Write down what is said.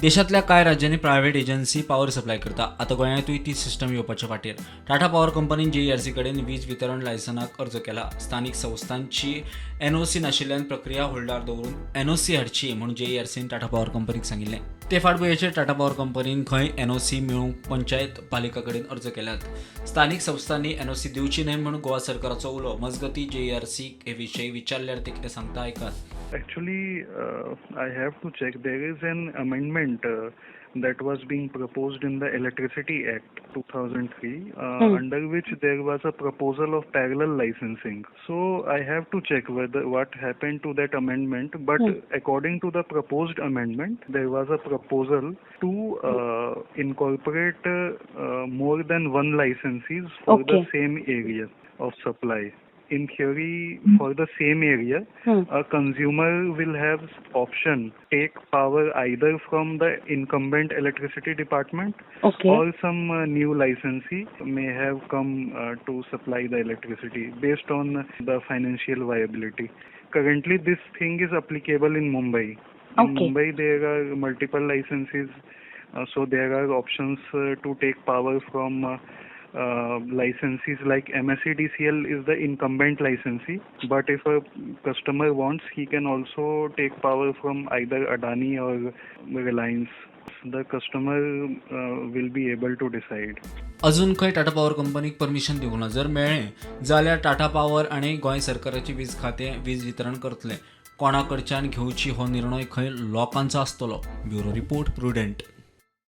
देशांतल्या कांय राज्यांनी प्रायव्हेट एजन्सी पॉवर सप्लाय करता. आतां गोंयांतूय ती सिस्टम येवपाच्या वाटेर. टाटा पॉवर कंपनीन जेईआरसी कडेन वीज वितरण लायसनाक अर्ज केला. स्थानीक संस्थांची एनओसी नाशिल्ल्यान प्रक्रिया होल्डार दवरून एनओसी हाडची म्हूण जेईआरसीन टाटा पॉवर कंपनीक सांगिल्लें. ते फाटभुंयेचेर टाटा पॉवर कंपनीन खंय एनओसी मेळूंक पंचायत पालिका कडेन अर्ज केल्यात. स्थानीक संस्थांनी एनओसी दिवची न्हय म्हूण गोवा सरकाराचो उलो. मजगतीं, जेईआरसी हे विशीं विचारल्यार ते कितें सांगता, आयकात. Actually, I have to check. There is an amendment that was being proposed in the Electricity Act 2003, under which there was a proposal of parallel licensing. So I have to check whether what happened to that amendment. But according to the proposed amendment, there was a proposal to incorporate more than one licensees for the same area of supply. In theory, for the same area, a consumer will have option take power either from the incumbent electricity department or some new licensee may have come to supply the electricity based on the financial viability. Currently, this thing is applicable in Mumbai. In Mumbai, there are multiple licensees, so there are options to take power from licensees like MSEDCL is the incumbent licensee, but if a customer wants, he can also take power from either Adani or Reliance. The customer will be able to decide. अजून खंय Tata power कंपनीक permission दिवंक ना. जर मेळ्ळें जाल्यार Tata power आनी गोंय सरकाराची वीज खातें वीज वितरण करतलें. कोणा कडच्यान घेवची हो निर्णय खंय लोकांचो आसतलो. Bureau report, prudent.